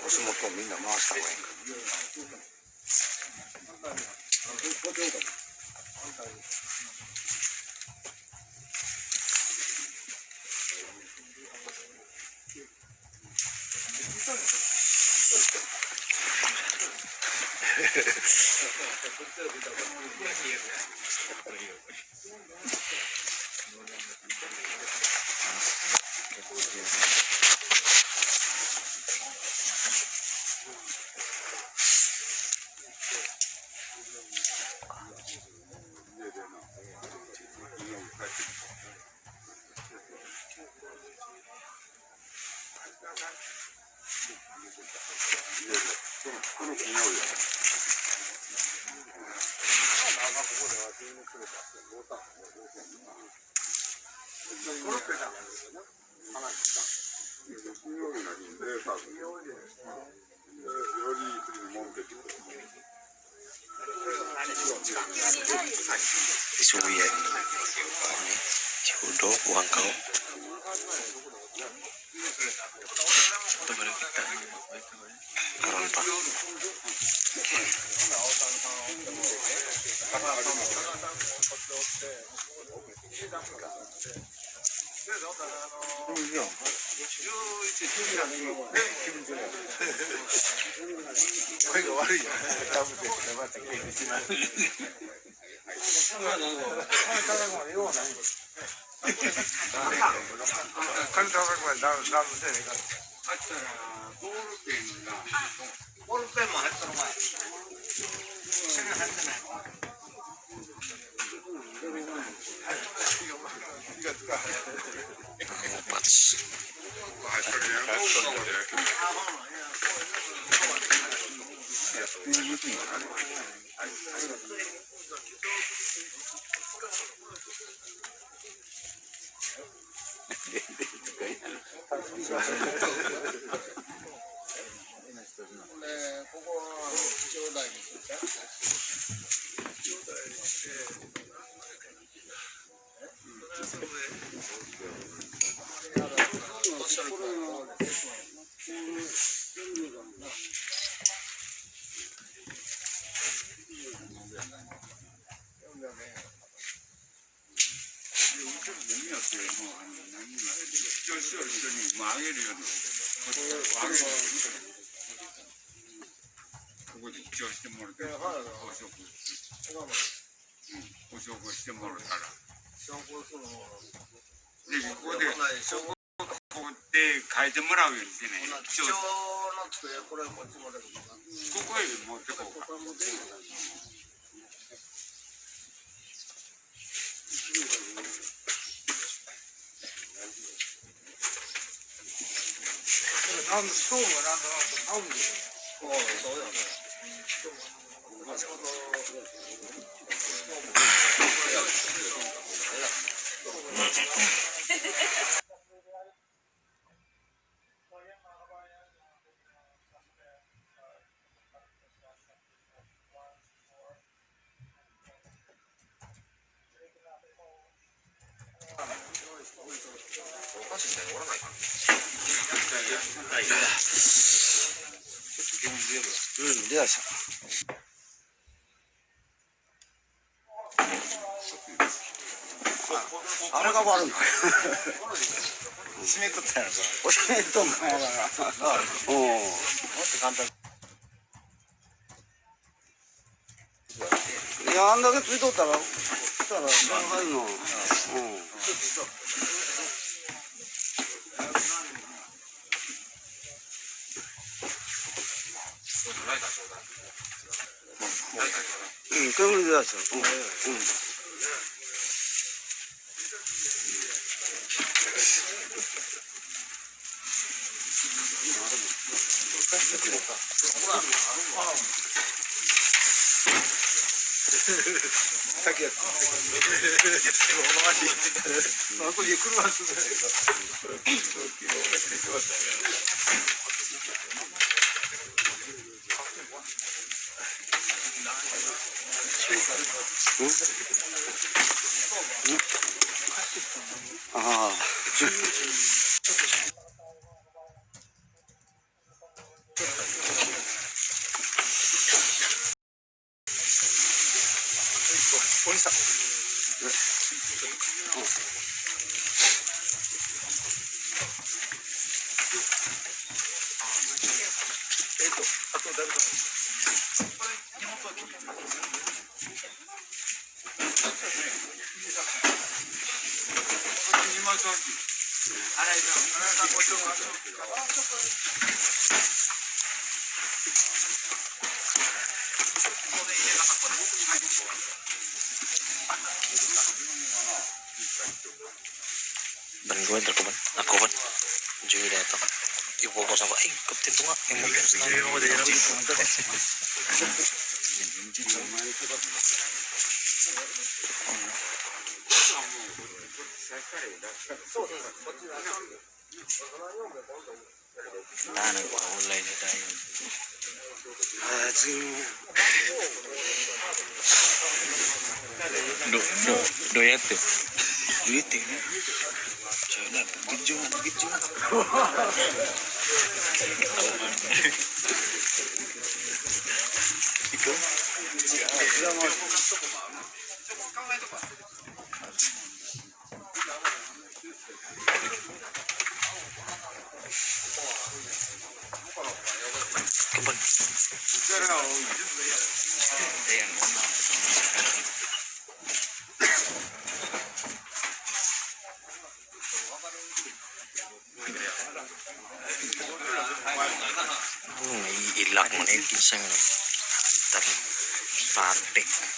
腰元をみんな回した方がいいんか。Isuwiye Cihudo Wangkau. Karon pa. 声が悪いよ。金叩くまでダムせねえか。ボールペンも入ったの前。一緒に入ってない。 Pats. ここは兄弟ですよ。ここで記帳してもらって、報酬、うん、報酬してもらったら。で、ここで、ここで書いてもらうようにしてね。記帳の机、これこっち持ってここへ持ってこうか。なんでストーブがなんだなんだなんで。そうだね。うん、出だした。あれが悪いの。閉めとったやろか。おしめとんかやから。うん。もっと簡単。いや、あんだけついとったら、したら、入るの。うん。うん、煙出した。うん。うん。先やった。あこに車積んでないか。ああ。Isa. Ban ko ban. Ako ban. Enjoy na ito. I-focus ako. Ay, kaptin to nga. Yung mag- Nag-online na tayo. Ah,次 Do, do, do yate. Duit eh. Sana, video nga, video nga. Ikaw? Kaban. Naiilak mo na yung kinsa nga. Parte.